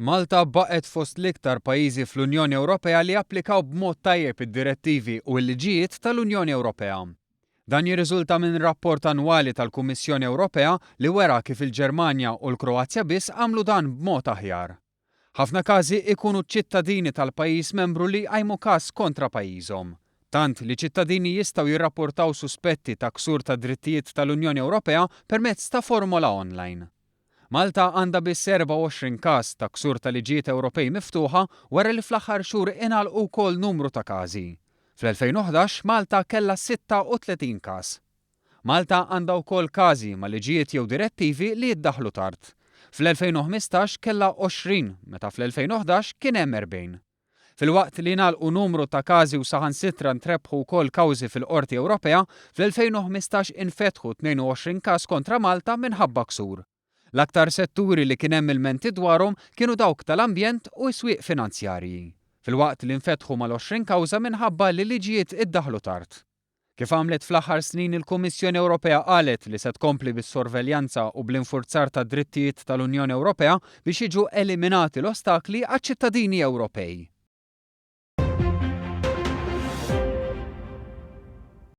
Malta baqgħet fost l-iktar pajjiżi fl-Unjoni Ewropea li applikaw b'mod tajjeb id-direttivi u l-liġijiet tal-Unjoni Ewropea. Dan jirriżulta minn rapport annwali tal-Kummissjoni Ewropea li wera kif il-Ġermanja u l-Kroazja biss għamlu dan b'mod aħjar. Ħafna każi ikunu ċ-ċittadini tal-pajjiż membru li jqajmu każ kontra pajjiżhom. Tant li ċittadini jistgħu jirrapportaw suspetti ta' ksur tad-drittijiet tal-Unjoni Ewropea permezz ta' formola online. Malta għandha biss 24 każ ta' ksur ta' liġijiet Ewropej miftuħa wara li fl-aħħar xhur ingħalqu wkoll numru ta' każi. Fl-2011 Malta kellha 36 każ. Malta għandha wkoll każi ma' liġijiet jew direttivi li jiddaħħlu tard. Fl-2015 kellha 20 meta fl-2011 kien hemm 40. Filwaqt li ngħalqu numru ta' każi u saħansitra ntrebħu wkoll kawżi fil-Qorti Ewropea, fl-2015 infetħu 22 każ kontra Malta minħabba ksur. L-aktar setturi li kien hemm ilmenti dwarhom kienu dawk tal-ambjent u s-swieq finanzjarji. Filwaqt li nfetħu mal-20 kawża minħabba li liġijiet iddaħħlu tard. Kif għamlet fl-aħħar snin il-Kummissjoni Ewropea qalet li se tkompli bis-sorveljanza u bl-infurzar tad-drittijiet tal-Unjoni Ewropea biex jiġu eliminati l-ostakli għaċ-ċittadini Ewropej.